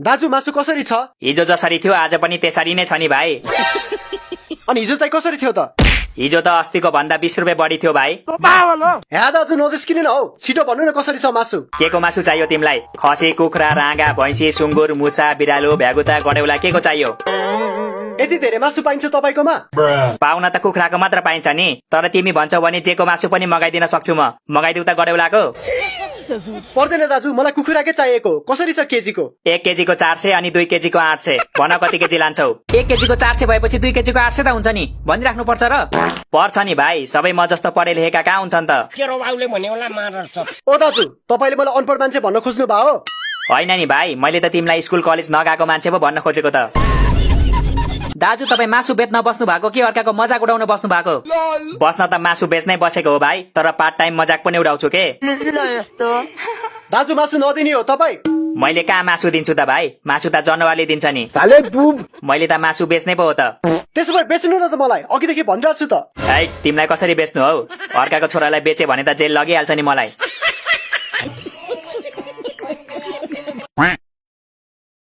दाजु मासु कसरी छ? हिजो जसरी थियो आज पनि त्यसरी नै छ नि भाइ। अनि हिजो चाहिँ कसरी थियो त? हिजो त अस्तिको भन्दा 20 रुपियाँ बढी थियो भाइ। ह्या दाजु नजिस्किनु न हौ, छिटो भन्नु न कसरी छ मासु? के को मासु चाहियो तिमीलाई? खसी, कुखुरा, राँगा, भैँसी, सुँगुर, मुसा, बिरालो, भ्यागुता, गडेउला के को चाहियो? यति धेरै मासु पाइन्छ तपाईकोमा? पाउन त कुखुराको मात्र पाइन्छ नि, तर तिमी भन्छौ भने जेको मासु पनि मगाइदिन सक्छु म। मगाइदिउ त गडेउलाको? पर्दैन दाजु, मलाई कुखुराकै चाहिएको। कसरी छ केजीको? 1 केजीको 400 अनि 2 केजीको 800। भन कति केजी लान्छौ? 1 केजीको 400 भएपछि 2 केजीको 800 त हुन्छ नि, भनिराख्नु पर्छ र? पर्छ नि भाइ, सबै म जस्तो पढे लेखेका कहाँ हुन्छन् त? ओ दाजु, तपाईले मलाई अनपढ मान्छे भन्न खोज्नु भयो? होइन नि भाइ, मैले त तिमीलाई स्कुल कलेज नगएको मान्छे पो भन्न खोजेको त। दाजु तपाईँ मासु बेच्न बस्नु भएको कि अर्काको मजाक उडाउन बस्नु भएको? बस्न त मासु बेच्नै बसेको हो भाइ, तर पार्ट टाइम मजाक पनि उडाउँछु के। दाजु मासु नदिने हो तपाईँ? मैले कहाँ मासु दिन्छु त भाइ, मासु त जनावरले दिन्छ नि। मैले त मासु बेच्नै पो हो त। त्यसो भए बेच्नु न त मलाई, अघिदेखि भनिरहेको छु त। है तिमीलाई कसरी बेच्नु हौ? अर्काको छोरालाई बेचे भने त जेल लगिहाल्छ नि मलाई।